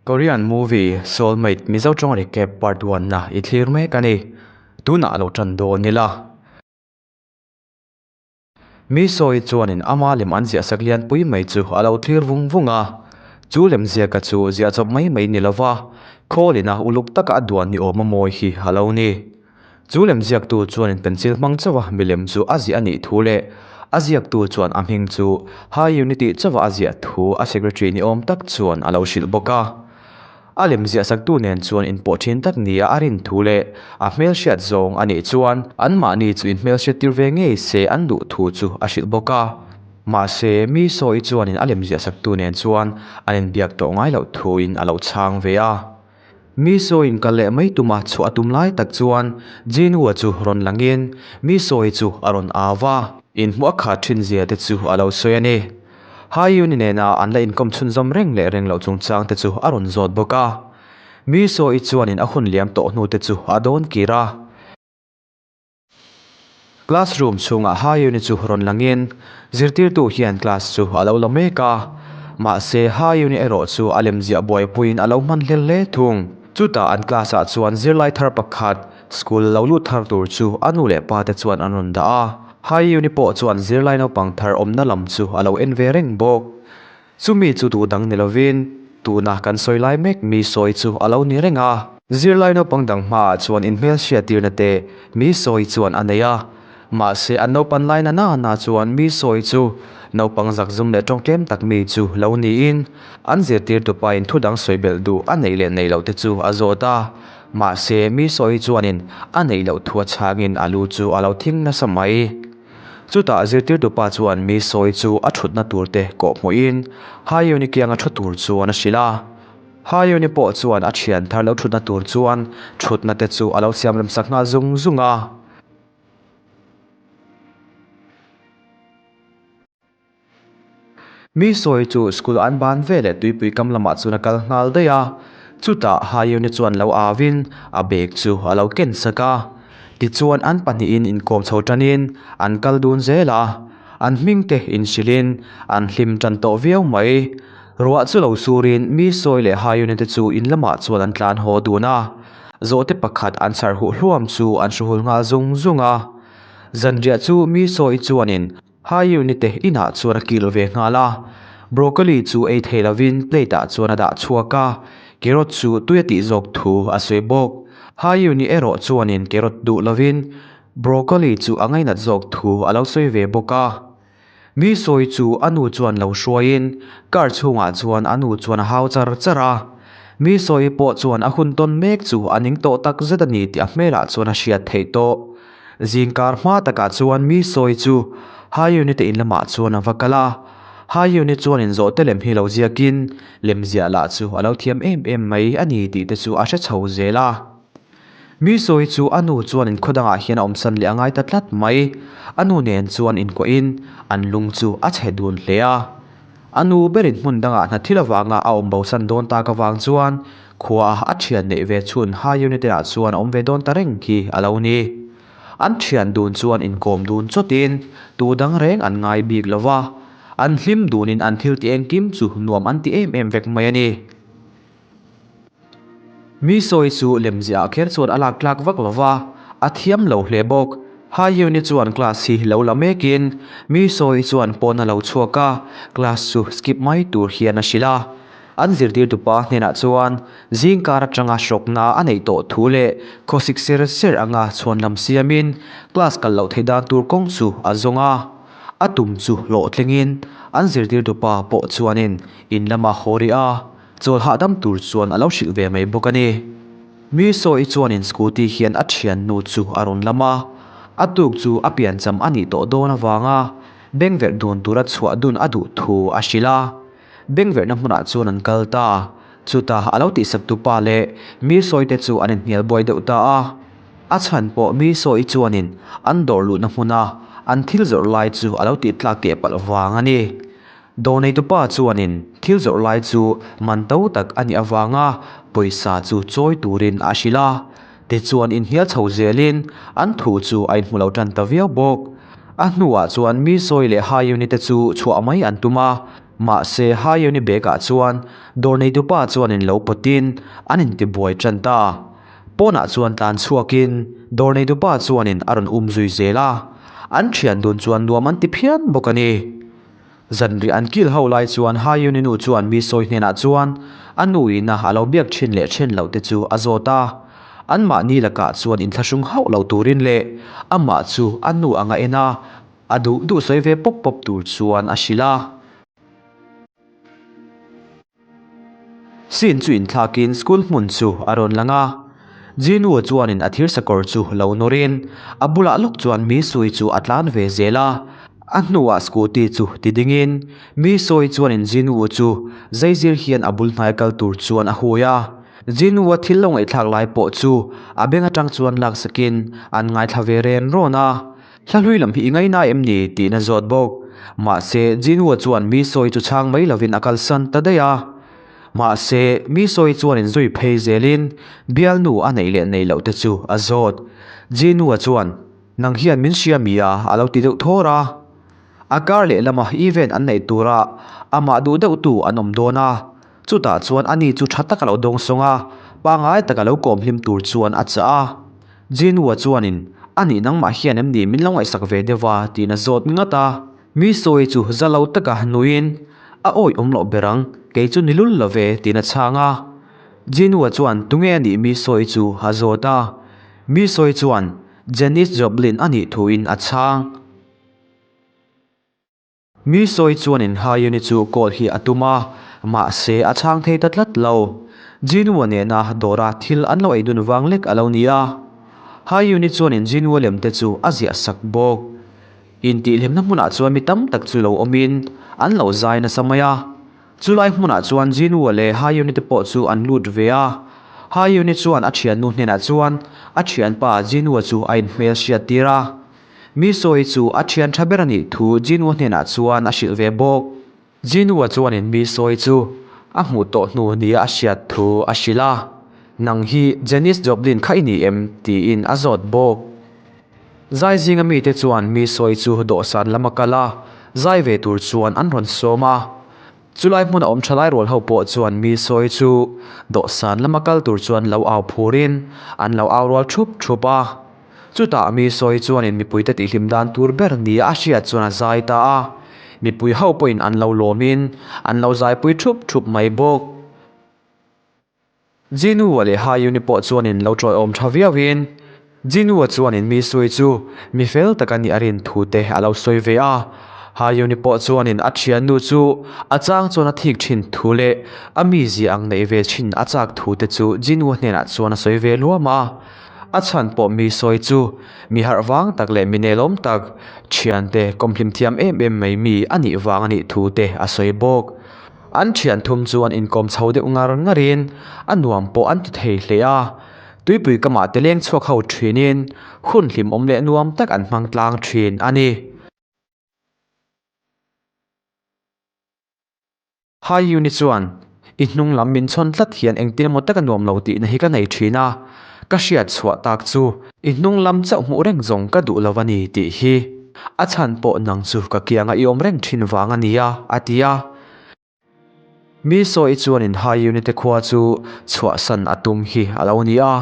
Korean movie Soulmate Mizo tawng recap part one na i thlir mek a ni. Tunah lo tan dawn ila. Mi sawi chuanin ama lem an ziahsak lianpui mai chu a lo thlir vung vung a. Chu lem ziaka chu ziah chawp mai mai ni lova, khawlina uluk taka a duan ni awm a mawi hi a lo ni. Chu lemziaktu chuanin pencil hmang chauha milem chu a ziah a nih thu leh a ziaktu chuan a hming chu High Unity chauha a ziah thu a secretary ni awm tak chuan a lo hrilh bawk a. A lemziahsaktu nen chuan inpawh thin tak nia a rin thu leh a hmelhriat zawng a nih chuan anmahni chu inhmelhriattir ve ngei se an duh thu chu a hrilh bawk a. Mahse, mi sawi chuanin a lemziahsaktu nen chuan an inbiak tawh ngai loh thuin a lo chhang ve a. Mi sawiin kal leh mai tuma chhuah a tum lai tak chuan Jinwoo chu rawn langin mi sawi chu a rawn au va. Inhmuh a khat thin zia te chu a lo sawi a ni. Haeun-i nena an la inkawm chhunzawm reng leh reng loh chungchang te chu a rawn zawt bawk a. Mi sawi chuanin a hun liam tawh hnu te chu a dawn kir a. Classroom chhungah Haeun-i chu rawn langin zirtirtu hian class chu a lo la mek a, mahse Haeun-i erawh chu a lemziah buaipuiin a lo hman hlel hle thung. Chutah an class ah chuan zirlai thar pakhat school lo lut thar tur chu a nu leh pa te chuan an rawn dah a, Haeun-i pawh chuan zirlai naupang thar awmna lam chu a lo en ve reng bawk. Chumi chu duh dang ni lovin tuna kan sawi lai mek mi sawi chu a lo ni reng a. Zirlai naupang dang hmaah chuan inhmelhriattirna te mi sawi chuan a nei a. Mahse an naupan lai na na chuan mi sawi chu naupang zakzum leh tawngtlem tak mi chu lo niin an zirtirtupain thu dang sawi belh duh a neih leh neih loh te chu a zawt a. Mahse mi sawi chuanin a neih loh thu a chhangin a lu chu a lo thing nasa mai. Chutah zirtirtupa chuan mi sawi chu a thutna tur te kawh hmuhin Haeun-i kianga thu tur chuan a hrilh a. Haeun-i pawh chuan a thian thar lo thutna tur chuan thutna te chu a lo siam rem sak nghal zung zung a. Mi sawi chu school an ban veleh tuipui kam lamah chuan a kal nghal daih a, chutah Haeun-i chuan lo auin a bag chu a lo ken sak a. Tichuan an pahnihin inkawm chho tanin an kal dun zel a, an hming te inhrilhin an hlim tan tawh viau mai. Ruah chu lo surin mi sawi leh Haeun-i te chu in lamah chuan an tlan haw dun a, zawhte pakhat an chhar huh hluam chu an hruhul nghal zung zung a. Zanriah chu mi sawi chuanin Haeun-i te inah chuan a kil ve nghal a, broccoli chu ei thei lovin plate ah chuan a dah chhuak a, carrot chu tui a tih zawk thu a sawi bawk. Haeun-i erawh chuanin carrot duh lovin broccoli chu a ngainat zawk thu a lo sawi ve bawk a. Mi sawi chu a nu chuan lo hruaiin car chhungah chuan a nu chuan a hau char char a. Mi sawi pawh chuan a hun tawn mek chu a ning tawh tak zet a ni tih a hmelah chuan a hriat theih tawh. Zingkar hma takah chuan mi sawi chu Haeun-i te in lamah chuan a va kal a. Haeun-i chuan inzawhte lem hi lo ziakin lemziah lah chu a lo thiam em em mai a ni tih te chu a hre chho zel a. Mi sawi chu a nu chuan inkhaw dangah hian a awmsan leh a ngai ta tlat mai. A nu nen chuan inkuahin an lung chu a chhe dun hle a. A nu berin hmun dangah hna thil avanga a awm bosan dawn tak avang chuan khua a thian neih ve chhun High Unit ah chuan a awm ve dawn ta reng khi a lo ni. An thian dun chuan inkawm dun chawtin tu dang reng an ngai bik lo va, an hlim dunin an thil ti engkim chu nuam an ti em em vek mai a ni. Mi sawi chu lemziah ah kher chuan a lak tlak vak lo va, a thiam lo hle bawk. Haeun-i chuan class hi lo la mekin mi sawi chuan pawn a lo chhuak a, class chu skip mai tur hian a hrilh a. An zirtirtupa hnenah chuan zingkar atanga hrawkna a neih tawh thu leh khawsik ser ser anga chhuanlam siamin class kal loh theih dan tur kawng chu a zawng a. A tum chu hlawhtlingin an zirtirtupa pawh chuanin in lama haw rih a. Chawl hahdam tur chuan a lo hrilh ve mai bawk a ni. Mi sawi chuanin scooty hian a thiannu chu a rawn lam a, a tuk chu a piancham a nih tawh dawn avanga bengverh dun tura chhuah dun a duh thu a hrilh a. Bengverhna hmunah chuan an kal ta. Chutah a lo tihsak tupa leh mi sawite chu an inhnial buai deuh ta a. A chhan pawh mi sawi chuanin an dawr luhna hmuna an thil zawrh lai chu a lo tihtlak keh palh vang a ni. Dawrneitupa chuanin thil zawrh lai chu man to tak a nih avanga pawisa chu chawi turin a hrilh a, tichuan inhnial chho zelin an thu chu a inhmu lo tan ta viau bawk. A hnuah chuan mi sawi leh high unit te chu chhuah mai an tum a, Mahse Ha-eun-i bag ah chuan dawr neitupa chuanin lo pawtin an intibuai tan ta. Pawnah chuan tlan chhuakin dawr neitupa chuanin a rawn um zui zel a, an thian dun chuan nuam an ti phian bawk a ni. Zanriah an kil ho lai chuan Ha-eun-i nu chuan mi sawi hnenah chuan a nu ina a lo biak thin leh then loh te chu a zawt a. Anmahni lakah chuan inthlahrung hauh lo turin leh amah chu a nu anga en a, a duh duh sawi ve pawp pawp tur chuan a hrilh a. Scene chu inthlakin school hmun chu a rawn lang a, Jinwoo chuanin a thir sakawr chu lo nawrin a bulah lawk chuan Misui chu a tlan ve zel a, a hnuah scooty chu ti dingin Misui chuanin Jinwoo chu zaizir hian a bul hnai kal tur chuan a hui a, Jinwoo-a thil lo ngaihthlak lai pawh chu a beng atang chuan laksakin an ngaithla ve ren rawn a. Hla hlui lam hi i ngaina em ni? tiin a zawt bawk. Mahse, Jinwoo chuan mi sawi chu chhang mai lovin a kalsan ta daih a. Mahse, mi sawi chuan inzui phei zelin bialnu a neih leh neih loh te chu a zawt. Jinwoo chuan, Nang hian min hria mi a? a lo ti deuh thawr a. A kar lehlama event an neih turah amah duh deuhtu an awm dawn a. Chutah chuan ani chu tha taka lo dawngsawng a, pangngai taka lo kawm hlim tur chuan a chah a. Jinwoo chuanin, A nih nangmah hian em ni min lo ngaihsak ve deuh a? tiin a zawt ngat a. Mi sawi chu za lo taka nuiin, A awih awm loh ber ang, kei chu ni lul lo ve, tiin a chhang a. Jinwoo chuan tunge a nih mi sawi chu a zawt a. Mi sawi chuan Janis Joplin a nih thuin a chhang. Mi sawi chuanin Hayuni chu call hi a tum a, mahse a chhang thei ta tlat lo. Jinwoo nena dawra thil an lo ei dun vang lek a lo ni a. Hayuni chuanin Jinwoo lem te chu a ziah sak bawk. Intihhlimna hmunah chuan mi tam tak chu lo awmin an lo zai nasa mai a. Chulai hmunah chuan Jinwoo leh Hayuni te pawh chu an lut ve a. Hayuni chuan a thiannu hnenah chuan a thianpa Jinwoo chu a inhmel hriat tir a. Mi sawi chu a thian tha ber a nih thu Jinwoo hnenah chuan a hrilh ve bawk. Jinwoo chuanin mi sawi chu a hmuh tawh hnu nia a hriat thu a hrilh a, Nang hi Janis Joplin kha i ni em? tiin a zawt bawk. Zai zinga mite chuan mi sawi chu dawhsan lama kal a, zai ve tur chuan an rawn sawm a. Chulai hmuna awm thalai rual ho pawh chuan mi sawi chu dawhsan lama kal tur chuan lo au phurin an lo au rual thup thup a. Chutah mi sawi chuanin mipuite tihhlim dan tur ber nia a hriat chuan a zai ta a, mipui ho pawhin an lo lawmin an lo zaipui thup thup mai bawk. Jinwoo leh Hayuni pawh chuanin lo tawiawm tha viauin Jinwoo chuanin mi sawi chu mi fel tak a nih a rin thu te a lo sawi ve a. Hayuni pawh chuanin a thiannu chu a chang chuan a thik thin thu leh a mizia ang neih ve thin a chak thu te chu Jinwoo hnenah chuan a sawi ve luam a. A chhan pawh mi sawi chu mi harh vang tak leh mi nelawm tak, thiante kawmhlim thiam em em mai mi a nih vang a nih thu te a sawi bawk. An thian thum chuan inkawm chho deuh ngar ngarin a nuam pawh an ti thei hle a. Tuipui kamah te leng chhuak ho thinin hun hlimawm leh nuam tak an hmang tlang thin a ni. Hai Yuni chuan, I hnung lam min chhawn tlat hian engtin emaw taka nuam lo tihna hi ka nei thin a, ka hriat chhuah tak chu i hnung lam chauh hmuh reng zawng ka duh lo a ni tih hi. A chhan pawh nang chu ka kianga i awm reng thin vang a nia, a ti a. Mi sawi chuanin Hai Yuni te khua chu chhuahsan a tum hi a lo ni a.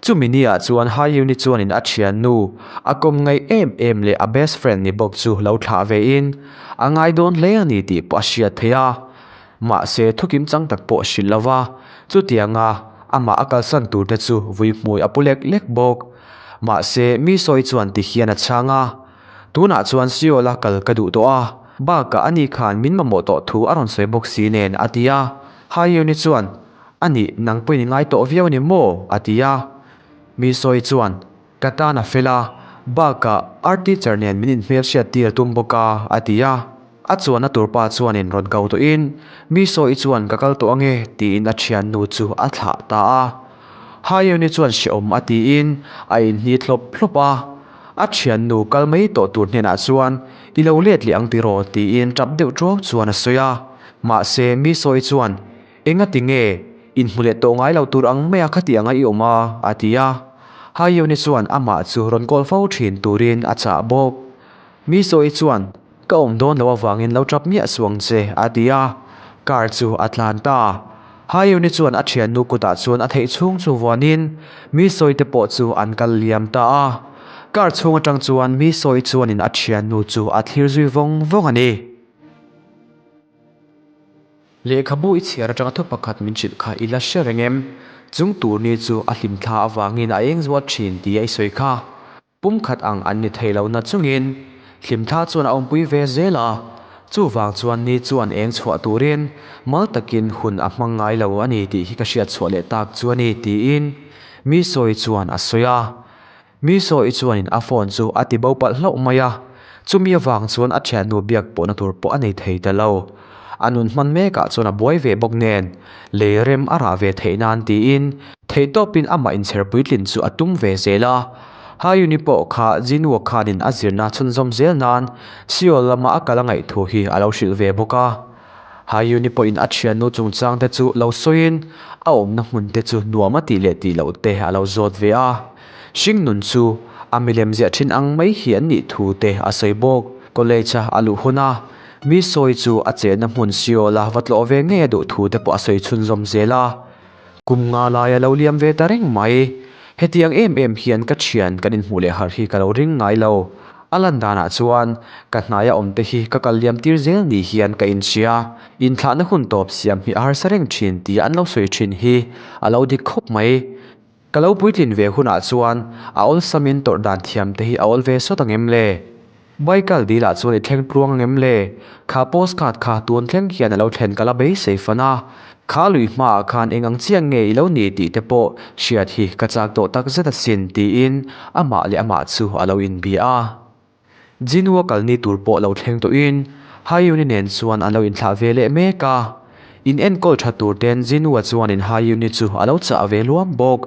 Chumi niah chuan Hai Yuni chuanin a thiannu, a kawm ngaih em em leh a best friend ni bawk chu lo thlah vein a ngai dawn hle a ni tih pawh a hriat theih a. Mahse thukim chang tak pawh hrilh lo va, chutianga amah a kalsan tur te chu vui hmui a pu lek lek bawk. Mahse mi sawi chuan ti hian a chhang a, Tunah chuan Seoul a kal ka duh tawh a, bakah ani khan min mamawh tawh thu a rawn sawi bawk si nen a ti a. Hai Yuni chuan, A nih, nang pawhin i ngai tawh viau a ni maw? a ti a. Mi sawi chuan, Ka tan a fel a, bakah art teacher nen min inhmelhriat tir a tum bawk a, a ti a. A chuanna tur pa chuanin rawn ko tawhin, Mi sawi chuan ka kal tawh ange, tiin a thiannu chu a thlah ta a. Hayuni chuan hrehawm a tiin a inhni thlawp thlawp a. A thiannu kal mai tawh tur hnenah chuan, I lo let leh ang tiraw? tiin tap deuh ṭuau chuan a sawi a. Mahse, mi sawi chuan, Engati nge inhmu leh tawh ngai lo tur ang maia khati anga i awm a? a ti a. Hayuni chuan amah chu rawn kawl fo thin turin a chah bawk. Mi sawi chuan. Ka awm dawn loh avangin lo tap miah suh ang che, a ti a. Car chu a tlan ta. Hayuni chuan a thiannu kutah chuan a theih chhung chu vuanin mi sawi te pawh chu an kal liam ta a. Car chhung atang chuan mi sawi chuanin a thiannu chu a thlir zui vawng vawng a ni. Lehkhabu i chhiar atanga thu pakhat min hrilh kha i la hre reng em? Chung tur ni chu a hlimthla avangin a eng zual thin tih a i sawi kha. Pum khat ang an ni thei lo na chungin hlimthla chuan a awmpui ve zel a, chuvang chuan ni chuan eng chhuah turin mal takin hun a hmang ngai lo a ni tih hi ka hriat chhuah leh tak chu a ni tiin mi sawi chuan a sawi a. Mi sawi chuanin a phone chu a ti bo palh hlauh mai a, chumi avang chuan a thiannu biak pawhna tur pawh a nei thei ta lo. A nun hman mekah chuan a buai ve bawk nen lei rem a rah ve theih nan tiin theihtawpin amah inchher puitlin chu a tum ve zel a. Hayuni pawh kha Jinwoo khanin a zirna chhunzawm zel nan Seoul lama a kal a ngaih thu hi a lo hrilh ve bawk a. Hayuni pawhin a thiannu chungchang te chu lo sawiin a awmna hmun te chu nuam a tih leh tih loh te a lo zawt ve a. Hringnun chu a milem ziah thin ang mai hi an nih thu te a sawi bawk. College a a luh huna mi sawi chu a chenna hmun Seoul a va tlawh ve ngei a duh thu te pawh a sawi chhunzawm zel a. Kum nga lai a lo liam ve ta reng mai. Hetiang em em hian ka thian kan inhmuh leh harh hi ka lo ring ngai lo. A lan danah chuan ka hnaia awm te hi ka kal liam tir zel ni hian ka inhria. Inthlahna hun tawp siam hi a harsa reng thin tia an lo sawi thin hi a lo dik khawp mai. Ka lo puitlin ve hunah chuan a awlsamin tawrh dan thiam te hi a awl ve sawt ang em le? Baikal dilah chuan i thleng tluang ang em le? Kha postcard kha tun thleng hian a lo thlen ka la beisei fan a, kha lui hmaah khan eng ang chiang nge i lo ni tih te pawh hriat hi ka chak tawh tak zet asin tiin amah leh amah chu a lo inbia a. Jinwoo kalni tur pawh lo thleng tawhin Hayuni nen chuan an lo inthlah ve leh mek a. In enkawl tha tur ten Jinwoo chuanin Hayuni chu a lo chah ve luam bawk.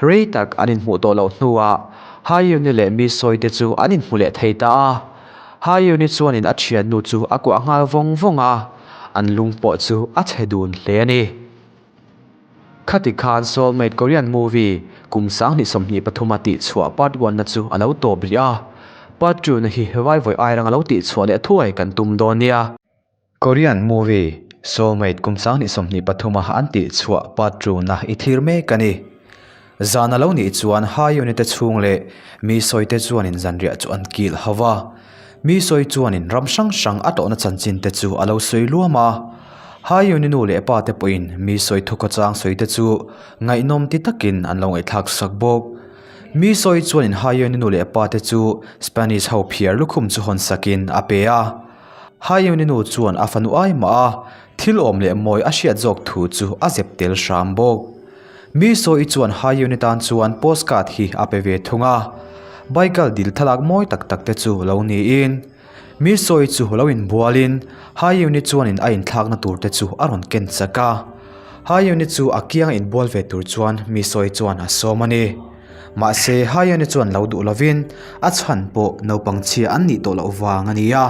Rei tak an inhmuh tawh loh hnuah Hayuni leh mi sawi te chu an inhmu leh thei ta a. Hayuni chuanin a thiannu chu a kuah nghal vawng vawng a, an lung pawh chu a chhe dun hle a ni. Khati khan Soulmate Korean movie kum 2023 a tihchhuah part one na chu a lo tawp rih a, part two na hi Vaivawi Airang a lo tihchhuah leh thuai kan tum dawn nia. Korean movie Soulmate kum 2023 a an tihchhuah part two na i thlir mek a ni. Zan a lo nih chuan Hayuni te chhung leh mi sawi te chuanin zanriah chu an kil ho va. Mi sawi chuanin ram hrang hrang a tawhna chanchin te chu a lo sawi luam a. Hayuni nu leh pa te pawhin mi sawi thukhawchang sawi te chu ngaihnawm ti takin an lo ngaihthlak sak bawk. Mi sawi chuanin Hayuni nu leh pa te chu Spanish ho phiar lukhum chu hawn sakin a pe a. Hayuni nu chuan a fanu ai mah a, thil awm leh mawi a hriat zawk thu chu a zep tel hram bawk. Mi sawi chuan Hayuni tan chuan postcard hi a pe ve thung a, Baikal dil thlalak mawi tak tak te chu lo niin. Mi sawi chu lo inbualin Hayuni chuanin a inthlakna tur te chu a rawn ken chak a. Hayuni chu a kianga inbual ve tur chuan mi sawi chuan a sawm a ni. Mahse Hayuni chuan lo duh lovin a chhan pawh naupang chhia an nih tawh loh vang a ni a.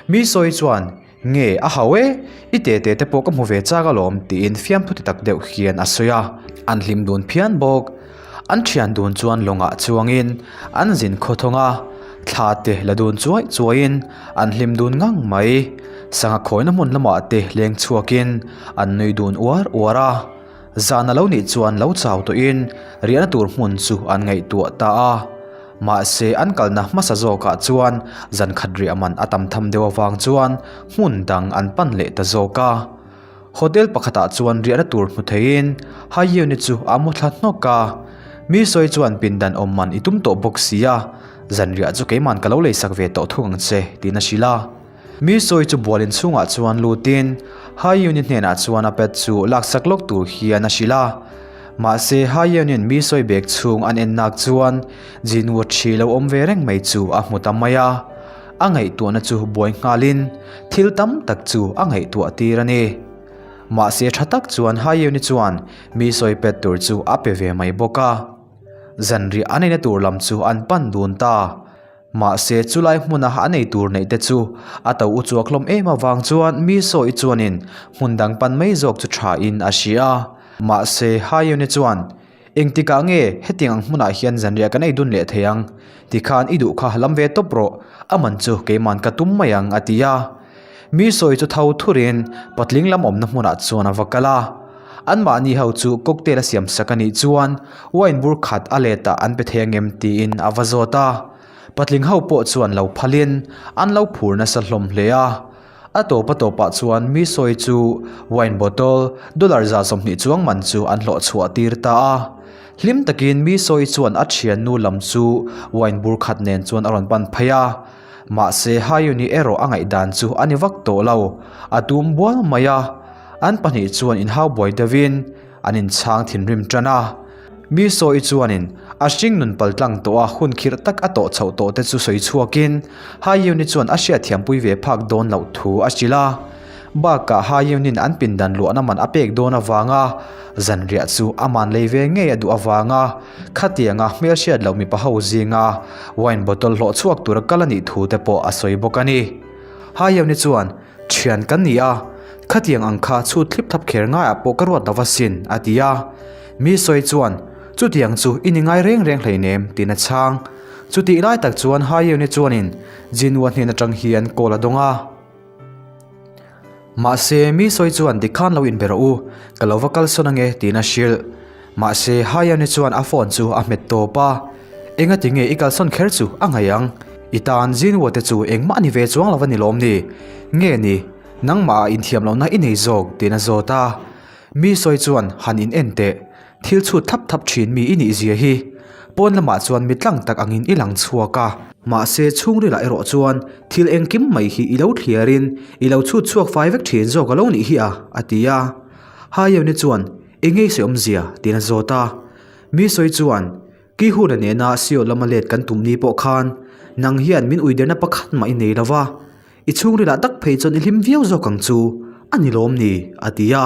Mi sawi chuan Nge a hau e, i tete te pawh ka hmu ve chak alawm tiin fiamthu ti tak deuh hian a sawi a, an hlim dun phian bawk. An thian dun chuan lawngah chuangin an zin khawthawng a, thla te la dun chuai chuaiin an hlim dun ngang mai. Sangha khawina hmun lamah te leng chhuakin an nui dun uar uar a, zan a lo nih chuan lo chau tawhin riahna tur hmun chu an ngaihtuah ta a. Mahse, an kalna hmasa zawkah chuan zan khat riah man a tam tham deuh avang chuan hmun dang an pan leh ta zawk a. Hotel pakhatah chuan riahna tur hmu theiin Hayuni chu a mu thla hnawk a. Mi sawi chuan pindan awm man i tum tawh bawk si a, zan riah chu keiman ka lo leisak ve tawh thung ang che, tiin a hrilh a. Mi sawi chu bual inchhungah chuan lutin Hayuni hnenah chuan a pet chu laksak lawk tur hian a hrilh a. Mahse Hayuni'n mi sawi bag chhung an en nak chuan Jinwoo thi lo awm ve reng mai chu a hmu ta mai a. A ngaihtuahna chu buai nghalin thil tam tak chu a ngaihtuah tir a ni. Mahse tha tak chuan Hayuni chuan mi sawi pet tur chu a pe ve mai bawk a. Zanriah an eina tur lam chu an pan dun ta. Mahse chulai hmuna a nei tur neih te chu a to u chuak hlawm em avang chuan mi sawi chuanin hmun dang pan mai zawk chu tha in a hria. Mahse Hayone chuan, Engtikah nge hetiang ang hmunah hian zanriah kan ei dun leh thei ang? Tikhan i duh kha lam ve tawp rawh, a man chu keiman ka tum mai ang, a ti a. Mi sawi chu tho thurin patling lam awmna hmunah chuan a va kal a. Anmahni ho chu cocktail a siam sak a nih chuan wine bur khat a letah an pe thei angem tiin a va zawt a. Patling ho pawh chuan lo phalin an lo phur nasa hlawm hle a. A tawp a tawpah chuan mi sawi chu wine bottle dollar 120 chuang man chu an hlawh chhuah tir ta a. Hlim takin mi sawi chuan a thiannu lam chu wine bur khat nen chuan a rawn pan phei a. Mahse Hayuni erawh a ngaihdan chu a ni vak tawh lo, a tum bual mai a. An pahnih chuan inhau buai deuhin an inchhang thinrim tan a. Mi sawi chuanin a hring nun pal tlang tawh a hun khirh tak a tawh chhoh tawh te chu sawi chhuakin Hayuni chuan a hriatthiampui ve phak dawn loh thu a hrilh a. Bakah Hayunin an pindan luahna man a pek dawn avanga zanriah chu a man lei ve ngei a duh avanga khatianga hmelhriat loh mipa ho zinga wine bottle hlawh chhuak tura kal a nih thu te pawh a sawi bawk a ni. Hayuni chuan, Thian kan ni a, khatiang ang kha chhut thlip thlap kher ngaiah pawh ka ruat lo va sin, a ti a. Mi sawi chuan, Chutiang chu i ni ngai reng reng hleinem, tiin a chhang. Chutih lai tak chuan Hayuni chuanin Jinwoo hnen atang hian call a dawng a. Mahse, mi sawi chuan tikhan lo inbe rawh u, ka lo va kalsawn ange tiin a hrilh. Mahse, Hayani chuan a phone chu a hmet tawp a, Engati nge i kalsawn kher chu a ngaih ang? I tan Jinwoo te chu engmah a ni ve chuang lo a ni lawm ni? Nge ni, nangmah ah inthiam lohna i nei zawk? tiin a zawt a. Mi sawi chuan han in en teh, Thil chhut thlap thlap thin mi i nih zia hi. Pawn lamah chuan mi tlang tak angin i lang chhuak a. Mahse chhungrilah erawh chuan thil engkim mai hi i lo thliarin i lo chhut chhuak fai vek thin zawk a lo nih hi a, a ti a. Hayone chuan, Engei sawi awmzia? tiin a zawt a. Mi sawi chuan, Kihuna nena Seoul lama let kan tum ni pawh khan nang hian min uiderna pakhat mah i nei lo va. I chhungrilah tak phei chuan i hlim viau zawk ang chu, a ni lawm ni? a ti a.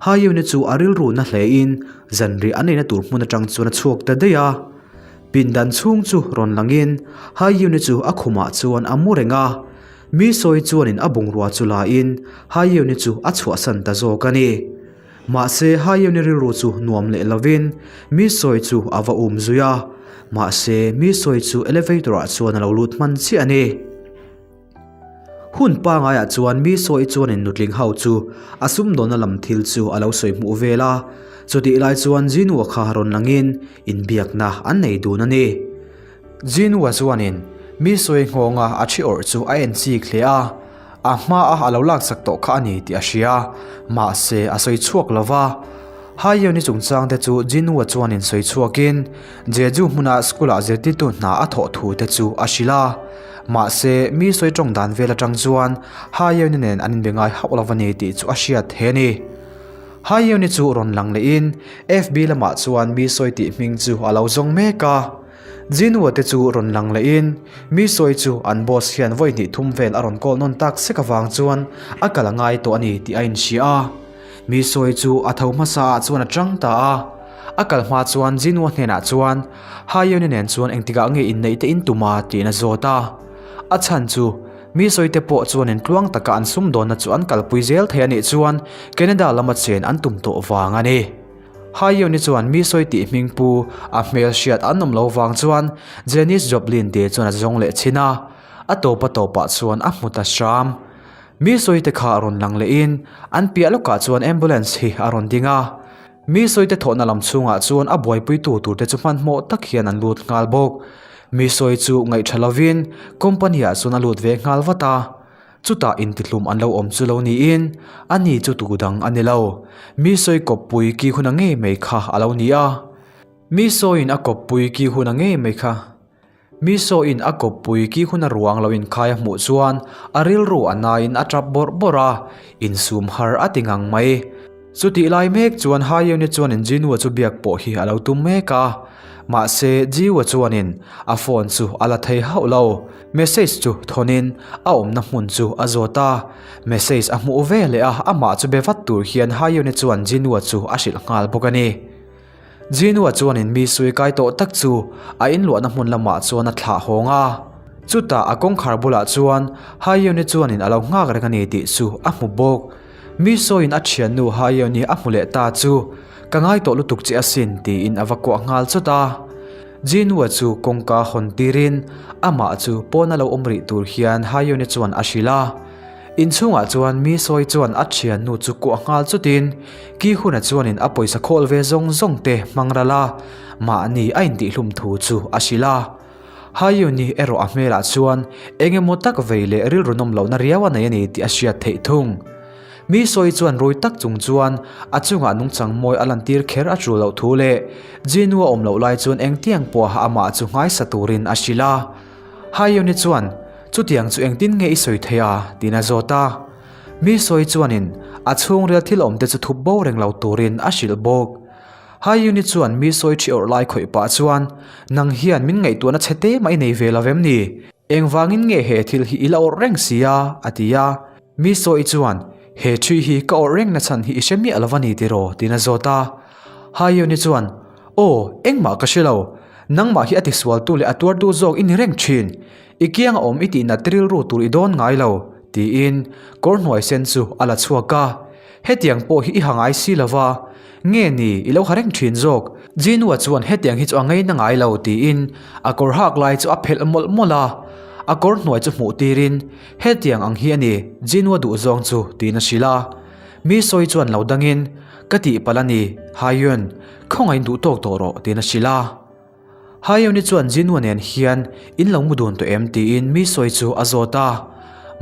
Hayone chu a rilru na hlein zanriah a neihna tur hmun atang chuan a chhuak ta daih a. Pindan chhung chu rawn langin Hayone chu a khumah chuan a mu reng a. Mi sawi chuanin a bungrua chu lain Hayone chu a chhuahsan ta zawk a ni. Mahse Hayone rilru chu nuam leh lovin mi sawi chu a va um zui a. Mahse mi sawi chu elevator ah chuan a lo lut hman chiah a ni. Hun pangaiah chuan mi sawi chuanin nutling ho chu a sumdawnna lam thil chu a lo sawi hmuh vel a, chutih lai chuan Jinua kha rawn langin inbiakna an nei dun a ni. Jinua chuanin mi sawi nghawnga a thi awrh chu a en chik hle a, a hmaa a lo laksak tawh kha a ni tih a hria, mahse a sawi chhuak lo va. Hayeon-i chungchang te chu Jinwoo chuanin sawi chhuakin Jeju hmuna school-ah zirtirtu hna a thawh thu te chu a hrilh a. Mahse, mi sawi tawng dan vel atang chuan Hayeon-i nen an inbe ngai hauh lo a ni tih chu a hriat he a ni. Hayeon-i chu rawn lang lehin FB lamah chuan mi sawi tih hming chu a lo zawng mek a. Jinwoo te chu rawn lang lehin mi sawi chu an boss hian vawi hnih thum vel a rawn call nawn tak sek avang chuan a kal a ngai tawh a ni tih a inhria a. Mi sawi chu a tho hmasa ah chuan a tang ta a, a kal hma chuan Jinwoo hnenah chuan Hayeon-i nen chuan engtikah nge inneih te in tum a tiin a zawt a. A chhan chu mi sawi te pawh chuan in tluang taka an sumdawnna chu an kalpui zel thei a nih chuan Canada lama chen an tum tawh vang a ni. Hayeon-i chuan mi sawi tih hming pu a hmel hriat an awm lo vang chuan Janis Joplin te chuan a zawng leh chhin a, a tawp a tawpah chuan a hmu ta hram. Mi sawite kha a rawn lang lehin an piah lawkah chuan ambulance hi a rawn ding a. Mi sawite thawhna lam chhungah chuan a buaipuitu turte chu hmanhmawh tak hian an lut nghal bawk. Mi sawi chu ngaihṭha lovin company ah chuan a lut ve nghal vat a. Chutah intihlum an lo awm chu lo niin ani chu tu dang a ni lo. Mi sawi kawppui ki huna ngei mai kha a lo ni a. Mi sawiin a kawppui ki huna ngei mai kha. Mi sawiin a kawppui ki hun a ruang lo inkhai a hmuh chuan a rilru a naiin a tap bawrh bawrh a, insum har a ti ngang mai. Chutih lai mek chuan Hayeon-i chuanin Jinwoo chu biak pawh hi a lo tum mek a, mahse Jiwoo chuanin a phone chu a la thei hauh lo. Message chu thawnin a awmna hmun chu a zawt a, message a hmuh ve leh a, amah chu be vat tur hian Hayeon-i chuan Jinwoo chu a hrilh nghal bawk a ni. Jinua chuanin mi sui kai tawh tak chu a inluahna hmun lamah chuan a thlah hawng a. Chutah a kawngkhar bulah chuan Hayeon-i chuanin a lo nghak reng a ni tih chu a hmu bawk. Mi sawiin a thiannu Hayeon-i a hmu leh ta chu Ka ngai tawh lutuk che asin tiin a va kuah nghal chawt a. Jinwoo chu kawngka hawn tirin amah chu pawn a lo awm rih tur hian Hyun-i chuan a hrilh a. Inchhungah chuan mi sawi chuan a thiannu chu kuah nghal chutin Ki-huna chuanin a pawisa khawl ve zawng zawng te hmang ral a, mahni a intihhlum thu chu a hrilh a. Hyun-i erawh a hmelah chuan eng emaw tak vei leh rilru nawm lohna riau a nei a ni tih a hriat theih thung. Mi sawi chuan rui tak chung chuan a chungah nungchang mawi a lantir kher a tul loh thu leh Jinwoo a awm loh lai chuan engtiang pawha amah chu nghaisa turin a hrilh a. Hyun-i chuan, Chutiang chu engtin nge i sawi thei a? tiin a zawt a. Mi sawi chuanin a chhungril thil awmte chu thup bo reng lo turin a hrilh bawk. Hyun-i chuan mi sawi ṭhi awrh lai khawih pah chuan, Nang hian min ngaihtuahna chhe te mah i nei ve lo vem ni? Engvangin nge he thil hi i la awrh reng si a? a ti a. Mi sawi chuan, He ṭhi hi ka awrh reng na chhan hi i hre miah lo va ni tiraw? tiin a zawt a. Hyun-i chuan, Aw, engmah ka hre lo. Nangmah hi a tisualtu leh a tuartu zawk i ni reng ṭhin. I kianga awm i tihnat rilru tur i dawn ngai lo, tiin kawr hnuai sen chu a la chhuak a. Hetiang pawh hi i ha ngai si lo va, nge ni i lo ha reng thin zawk? Jinua chuan hetiang hi chu a ngaina ngai lo tiin a kawr hak lai chu a phelh mawlh mawlh a, a kawr hnuai chu hmuh tirin hetiang ang hi a ni Jinua duh zawng chu tiin a hrilh a. Mi sawi chuan lo dangin ka tihpalh a ni Haiyun, khawngaih duh tawk tawh rawh tiin a hrilh a. Haeuni chuan Jinwoo nen hian in lo mu dun tawh em tiin mi sawi chu a zawt a,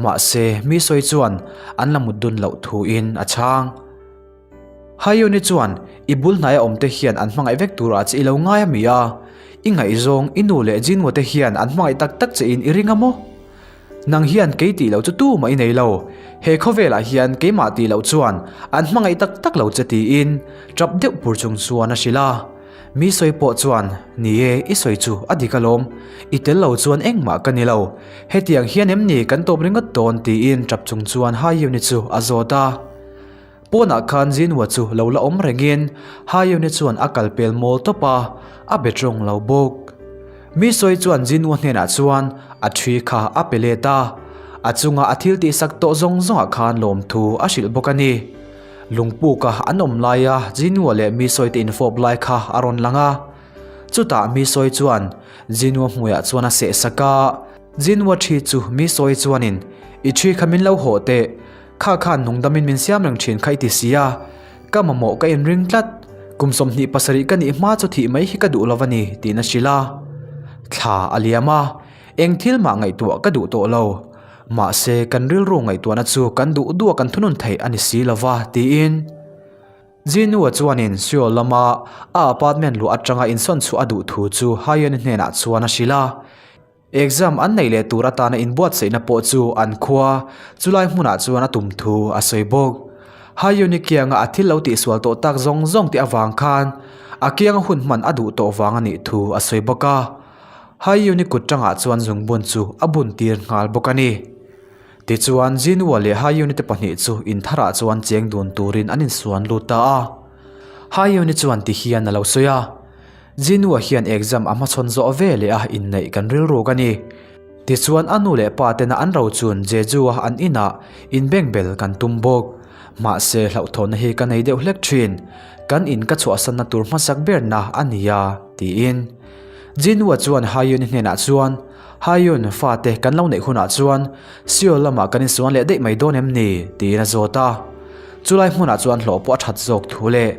mahse mi sawi chuan an la mut dun loh thuin a chhang. Haeuni chuan i bul hnaia awmte hian an hmangaih vek turah che i lo ngai a mi a, i ngaihzawng i nu leh Jinwoo te hian an hmangaih tak tak che in i ring a maw? Nang hian kei tih loh chu tumah i nei lo, he khawvelah hian keimah tih loh chuan an hmangaih tak tak lo che tiin tap deuh pur chung chuan a hrilh a. Mi sawi pawh chuan, Ni e, i sawi chu a dik alawm, i tel lo chuan engmah ka ni lo, hetiang hian em ni kan tawp ringawt dawn tiin tap chung chuan Haiyuni chu a zawt a. Pawnah khan Jinhua chu lo la awm rengin Haiyuni chuan a kal pel mawl tawp a, a be tawng lo bawk. Mi sawi chuan Jinhua hnenah chuan a thi kha a pe let a, a chunga a thil tihsak tawh zawng zawngah khan lawmthu a hrilh bawk a ni. Lungpuka an awm laia Jinwoo leh Misoy te infawp lai kha a rawn lang a. Chutah Misoy chuan Jinwoo hmuiah chuan a seh sak a. Jinwoo thi chu Misoy chuanin, I thi kha min lo hawh teh, kha khan nungdamin min siam reng thin kha i ti si a. Ka mamawh ka inring tlat, kum 27 ka nih hma chu thih mai hi ka duh lo a ni, tiin a hrilh a. Thla a liam a, eng thil mah ngaihtuah ka duh tawh lo. Mahse, kan rilru ngaihtuahna chu kan duh duh a kan thunun theih a ni si lo va, tiin Jinwoo chuanin Seoul lama a apartment luah atanga insawn chhuah a duh thu chu Hayeon-i hnenah chuan a hrilh a. Exam an neih leh tur atana inbuatsaihna pawh chu an khua chulai hmunah chuan a tum thu a sawi bawk. Hayeon-i kianga a thil lo tihsual tawh tak zawng zawng tih avang khan a kianga hun hman a duh tawh vang a nih thu a sawi bawk a. Haiyuni kut tangah chuan zungbun chu a bun tir nghal bawk a ni. Tichuan, Jinwoo leh Haiyuni te pahnih chu intharah chuan cheng dun turin an insuan lut ta a. Haiyuni chuan ti hian a lo sawi a, Jinwoo hian exam a hmachhawn zawh ve leh a inneih kan rilruk a ni. Tichuan a nu leh pa tena an rochun Jeju-a an inah inbengbel kan tum bawk. Mahse hlauhthawnna hi ka nei deuh hlek thin. Kan in ka chhuahsanna tur hmasak berna a ni a, tiin. Jinwoo chuan Haeun-i hnenah chuan, Haeun, fate kan lo neih hunah chuan Seoul lamah kan insuan leh daih mai dawn em ni? tiin a zawt a. Chulai hmunah chuan hlawh pawh a that zawk thu leh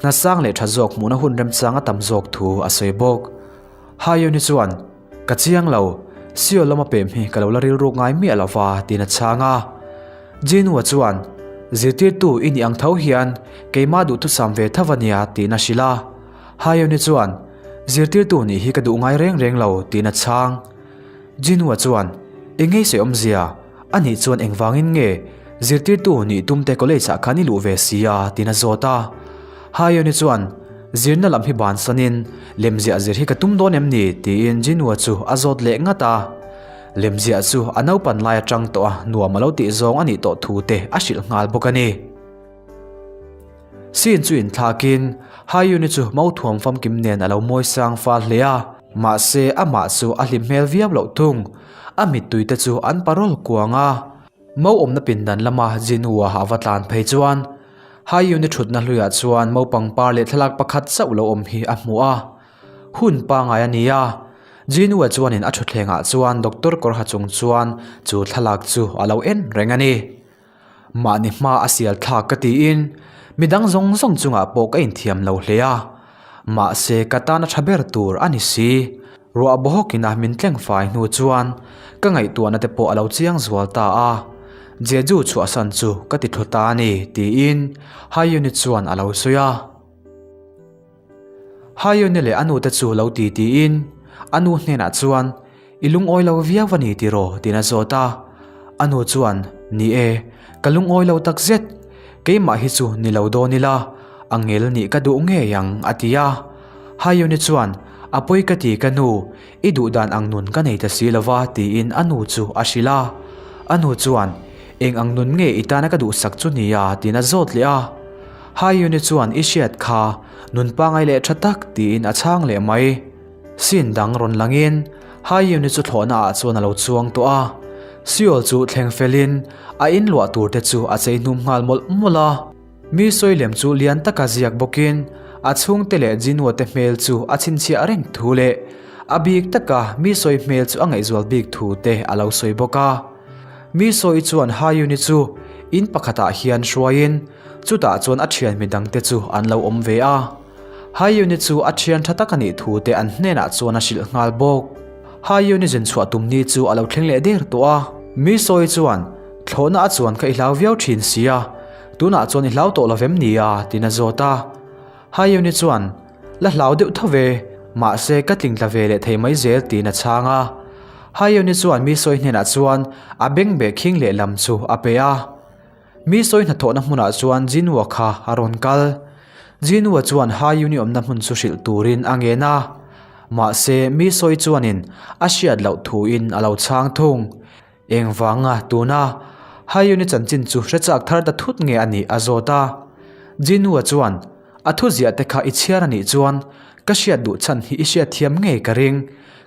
hna sang leh tha zawk hmuhna hun remchang a tam zawk thu a sawi bawk. Haeun-i chuan, Ka chiang lo, Seoul lama pem hi ka lo la rilruk ngai miah lo va, tiin a chhang a. Jinwoo chuan, Zirtirtu i nih ang tho hian keimah duhthusam ve tho a nia, tiin a hrilh a. Haeun-i chuan, Zirtirtu nih hi ka duh ngai reng reng lo, tiin a chhang. Jinwoo chuan, I ngei sawi awmzia, a nih chuan engvangin nge zirtirtu nih tumte college ah khan i luh ve si a, tiin a zawt a. Haeun-i chuan, Zirna lam hi bansanin lemziah zir hi ka tum dawn em ni? tiin Jinwoo chu a zawt leh ngat a. Lemziah chu a naupan lai atang tawh a nuam a lo tih zawng a nih tawh thu te a hrilh nghal bawk a ni. Scene chu inthlakin Haiyuni chu Mauthuam famkim nen a lo mawi sang fal hle a, mahse amah chu a hlim hmel viau loh thung. A mittui te chu an parawl kuang a. Mau awmna pindan lama Jinwoo-a a va tlan phei chuan. Haiyuni thutna hluiah chuan naupang par leh thlalak pakhat chauh lo awm hi a hmu a. Hun pangai a ni a, Jinua chuanin a thutthlengah chuan doctor kawr ha chung chuan chu thlalak chu a lo en reng a ni. Mahni hma a sial thlak ka tiin midang zawng zawng chungah pawh ka inthiam lo hle a, mahse ka tana tha ber tur a ni si. Ruah bawhawkin a min tleng fai hnu chuan ka ngaihtuahna te pawh a lo chiang zual ta a, Jeju chhuahsan chu ka ti thlu ta a ni tiin Hayuni chuan a lo sawi a. Hayuni leh a nu te chu lo ti tiin a nu hnenah chuan I lungawi lo viau a ni tiraw tiin a zawt a, a nu chuan Ni e, ka lungawi lo takzet, keimah hi chu ni lo dawn ila, a ngel nih ka duh ngei ang a ti a. Hayuni chuan A pawi ka ti ka nu, i duh dan ang nun ka nei ta si lova tiin a nu chu a hrilh a. A nu chuan Eng ang nun nge i tana ka duhsak chu nia tiin a zawt leh a. Hayuni chuan I hriat kha, nun pangai leh tha tak tiin a chhang leh mai. Scene dang rawn langin Hayuni chu thlawhna ah chuan a lo chuang tawh a. Seoul chu thleng felin a inluah tur te chu a chei hnum nghal mawlh mawlh a. Mi sawi lem chu lian taka ziak bawkin a chhungte leh Jinua te hmel chu a chhinchhiah reng thu leh a bik taka mi sawi hmel chu a ngaihzual bik thu te a lo sawi bawk a. Mi sawi chuan Hayuni chu in pakhatah hian hruaiin chutah chuan a thian midangte chu an lo awm ve a. Hayuni chu a thian tha tak a nih thu te an hnenah chuan a hrilh nghal bawk. Hayuni zin chhuah tum ni chu a lo thleng leh der tawh a. Mi sawi chuan thlawhna a chuan kha i hlau viau thin sia, Tunah chuan i hlau tawh lo vem ni a? tiin a zawt a. Hayuni chuan, La hlau deuh tho ve, mahse ka tling tla ve leh thei mai zel tiin a chhang a. Hayuni chuan mi sawi hnenah chuan a bengbeh khing lehlam chu a pe a. Mi sawi hnathawhna hmunah chuan Jinwoo kha a rawn kal. Jinwoo chuan Hayuni awmna hmun chu hrilh turin a ngen a. Mahse mi sawi chuanin a hriat loh thuin a lo chhang thung. Engvanga tuna Hayuni chanchin chu hre chak thar ta thut nge a nih a zawt a. Jinwoo chuan, A thu ziah te kha i chhiar a nih chuan ka hriat duh chhan hi i hriat thiam ngei ka ring.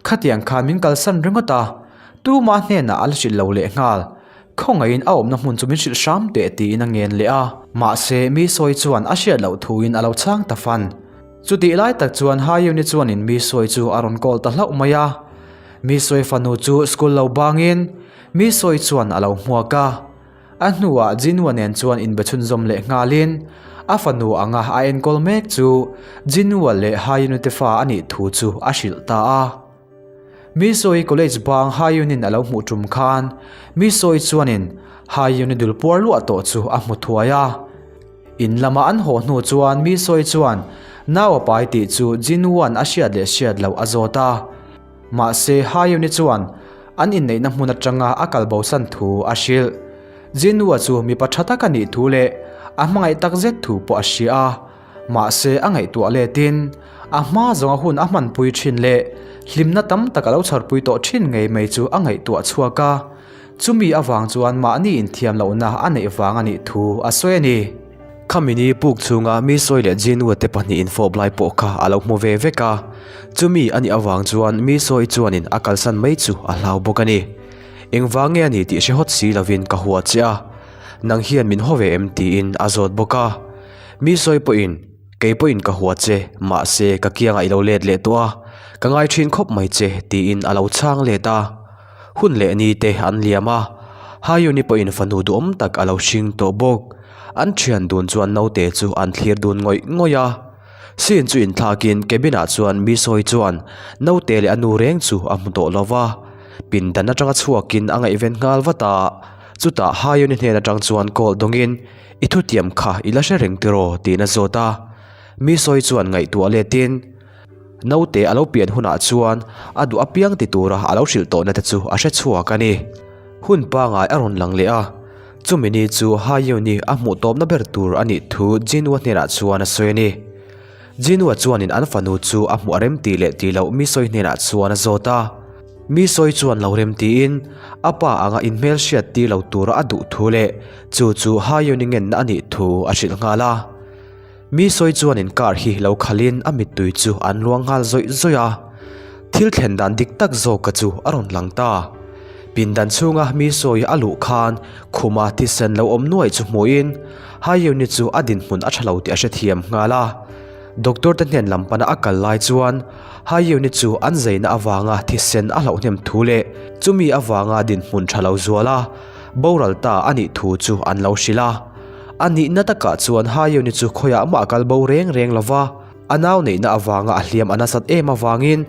Khatiang khan min kalsan ringawt a, tuma hnenah a la hrilh lo leh nghal. Khawngaihin a awmna hmun chu min hrilh hram teh tiin a ngen leh a. Mahse, mi sawi chuan a hriat loh thuin a lo chhang ta fan. Chutih lai tak chuan Hayuni chuanin mi sawi chu a rawn call ta hlauh mai a. Mi sawi fanu chu school lo bangin mi sawi chuan a lo hmuak a. A hnuah Jinwoo nen chuan inbe chhunzawm leh nghalin a fanu anga a enkawl mek chu Jinwoo leh Hayun-i te fa a nih thu chu a hrilh ta a. Mi sawi college bang Hayun-in a lo hmuh tum khan mi sawi chuanin Hayun-i dul puar luah tawh chu a hmu thuai a. In lama an haw hnu chuan mi sawi chuan nau a pai tih chu Jinwoo-a'n a hriat leh hriat loh a zawt a. Mahse, Hayuni chuan an inneihna hmun atanga a kal bosan thu a hrilh. Jinwoo chu mipa tha tak a nih thu leh a hmangaih tak zet thu pawh a hria a. Mahse, a ngaihtuah letin a hma zawnga hun a hmanpui thin leh hlimna tam tak a lo chharpui tawh thin ngei mai chu a ngaihtuah chhuak a. Chumi avang chuan mahni inthiam lohna a neih vang a nih thu a sawi a ni. Khami ni puk chhunga mi sawi leh Jinwoo te pahnihin fawp lai pawh kha a lo hmu ve vek a, chumi a nih avang chuan mi sawi chuanin a kalsan mai chu a hlau bawk a ni. Engvang nge a ni tih hre hawt si lovin ka hua che a, nang hian min haw ve em tiin a zawt bawk a. Mi sawi pawhin kei pawhin ka hua che, mahse ka kiangah i lo let leh tawh a, ka ngai thin khawp mai che tiin a lo chhang let a. Hun leh ni te an liam a, Hayuni pawhin fanu duhawm tak a lo hring tawh bawk. An thian dun chuan naute chu an thlir dun ngawih ngawih a. Scene chu inthlakin cabin ah chuan mi sawi chuan naute leh a nu reng chu a hmu tawh lo va. Pindan atanga chhuakin a ngaihven nghal vat a, chutah Hayuni hnen atang chuan call dawngin I thutiam kha i la hre reng tiraw? tiin a zawt a. Mi sawi chuan ngaihtuah letin naute a lo pian hunah chuan a duh apiang ti tura a lo hrilh tawhna te chu a hre chhuak a ni. Hun pangai a rawn lang leh a. Chumi ni chu Hayuni a hmuh tawpna ber tur a nih thu Jinwoo hnenah chuan a sawi a ni. Jinwoo chuanin an fanu chu a hmuh a rem tih leh tih loh Misawi hnenah chuan a zawt a. Misawi chuan lo rem tiin a pa anga inhmelhriat tir lo tura a duh thu leh chu chu Hayuni ngenna a nih thu a hrilh nghal a. Misawi chuanin car hi lo khalhin a mittui chu an luang nghal zawih zawih a. Thil thlen dan dik tak zawka chu a rawn lang ta. Pindan chhunga mi sawi a luh khan khuma thisen lo awm nuai chu hmuhin. Hayeon-i chu a dinhmun a tha lo tih a hrethiam nghal a. Doctor te hnen lam pana a kal lai chuan Hayeon-i chu an zeina avanga thisen a hlauhnem thu leh chumi avanga dinhmun tha lo zual a boral ta a nih thu chu an lo hrilh a. A nihna takah chuan Hayeon-i chu khawiah mah a kal bo reng reng lo va, a nau neihna avanga a hliam a nasat em avangin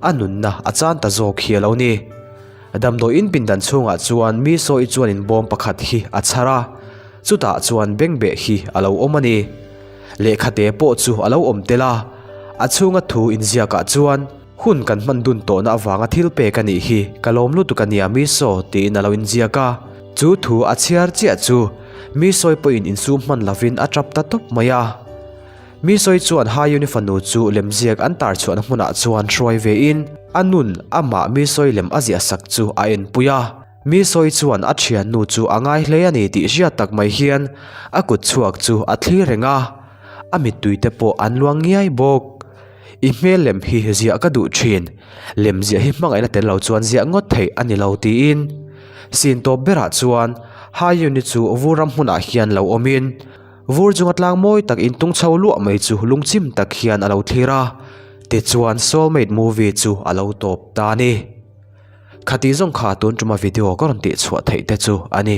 a nunna a chan ta zawk hi a lo ni. Damdawiin pindan chhungah chuan mi sawi chuan inbawm pakhat hi a chhar a, chutah chuan bengbeh hi a lo awm a ni. Lehkhate pawh chu a lo awm tel a, a chhunga thu inziakah chuan, Hun kan hman dun tawhna avanga thil pek a nih hi, ka lawm lutuk a nia mi saw tiin a lo inziak a. Chu thu a chhiar chiah chu mi sawi pawhin insum hman lovin a tap ta tawp mai a. Mi sawi chuan Hayuni fanu chu lemziak an tar chhuahna hmunah chuan hruai vein a nun amah mi sawi lem a ziah sak chu a enpui a. Mi sawi chuan a thiannu chu a ngai hle a ni tih hriat tak mai hian a kut chhuak chu a thlir reng a, a mittui te pawh an luang ngiai bawk. I hmel lem hi ziah ka duh thin, lem ziah hi hmangaihna tel lo chuan ziah ngawt theih a ni lo tiin sin tawp berah chuan Hayuni chu vur ram hmunah hian lo awmin, Vur chunga tlang mawi tak intung chho luah mai chu lungchim tak hian a lo thlir a, tichuan Soulmate movie chu a lo tawp ta a ni. Khati zawng kha tun tuma video ka rawn tihchhuah theih te chu a ni.